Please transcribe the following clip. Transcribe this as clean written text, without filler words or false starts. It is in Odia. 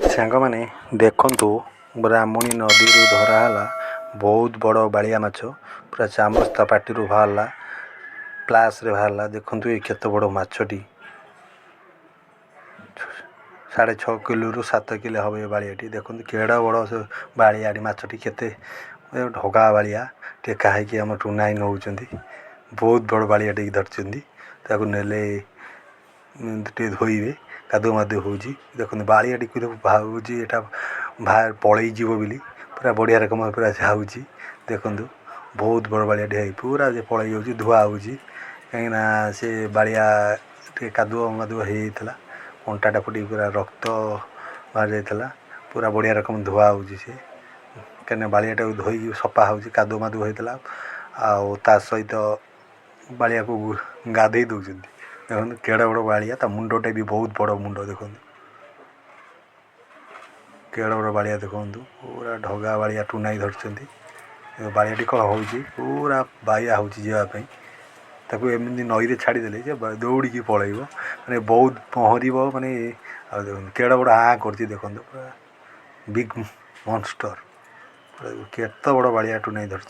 ସାଙ୍ଗମାନେ ଦେଖନ୍ତୁ, ବ୍ରାହ୍ମଣୀ ନଦୀରୁ ଧରା ହେଲା ବହୁତ ବଡ଼ ବାଳିଆ ମାଛ। ପୁରା ଚାମଚ ତା ପାଟିରୁ ବାହାରିଲା, ପ୍ଲାସରେ ବାହାରିଲା। ଦେଖନ୍ତୁ ଏ କେତେ ବଡ଼ ମାଛଟି, 6.5 କିଲୋରୁ 7 କିଲୋ ହେବ ଏ ବାଳିଆଟି। ଦେଖନ୍ତୁ କେଡ଼େ ବଡ଼ ସେ ବାଳିଆଟି ମାଛଟି, କେତେ ଢଗା ବାଳିଆ। ଟେକା ହେଇକି ଆମ ଟୁନାଇ ନେଉଛନ୍ତି। ବହୁତ ବଡ଼ ବାଳିଆ ଟିକି ଧରିଛନ୍ତି। ତାକୁ ନେଲେ ଟିକେ ଧୋଇବେ, କାଦୁଅ ମାଦୁଅ ହେଉଛି। ଦେଖନ୍ତୁ ବାଳିଆଟି ଭାବୁଛି ଏଇଟା ପଳେଇ ଯିବ ବୋଲି, ପୁରା ବଢ଼ିଆ ରକମ ପୁରା ଯାଉଛି। ଦେଖନ୍ତୁ, ବହୁତ ବଡ଼ ବାଳିଆଟି ହେଇ ପୁରା ପଳେଇ ଯାଉଛି। ଧୁଆ ହେଉଛି, କାହିଁକିନା ସେ ବାଳିଆ ଟିକେ କାଦୁଅ ମାଦୁଅ ହେଇଯାଇଥିଲା। କଣ୍ଟାଟା ଫୁଟିକି ପୁରା ରକ୍ତ ବାହାରି ଯାଇଥିଲା। ପୁରା ବଢ଼ିଆ ରକମ ଧୁଆ ହେଉଛି ସେ, କାହିଁକିନା ବାଳିଆଟାକୁ ଧୋଇକି ସଫା ହେଉଛି। କାଦୁଅ ମାଦୁଅ ହେଇଥିଲା, ଆଉ ତା ସହିତ ବାଳିଆକୁ ଗାଧେଇ ଦେଉଛନ୍ତି। ଦେଖନ୍ତୁ କେଡ଼େ ବଡ଼ ବାଳିଆ, ତା ମୁଣ୍ଡଟା ବି ବହୁତ ବଡ଼ ମୁଣ୍ଡ। ଦେଖନ୍ତୁ କେଡ଼େ ବଡ଼ ବାଳିଆ, ଦେଖନ୍ତୁ ପୁରା ଢଗା ବାଳିଆ ଟୁନାଇ ଧରିଛନ୍ତି। ବାଳିଆଟି କ'ଣ ହେଉଛି, ପୁରା ବାଇଆ ହେଉଛି ଯିବା ପାଇଁ। ତାକୁ ଏମିତି ନଈରେ ଛାଡ଼ିଦେଲେ ଯେ ଦୌଡ଼ିକି ପଳେଇବ, ମାନେ ବହୁତ ପହଁରିବ ମାନେ। ଆଉ ଦେଖନ୍ତୁ କେଡ଼େ ବଡ଼ ଆଁ କରୁଛି, ଦେଖନ୍ତୁ ପୁରା ବିଗ୍ ମନଷ୍ଟର, କେତେ ବଡ଼ ବାଳିଆ ଟୁନାଇ ଧରିଛି।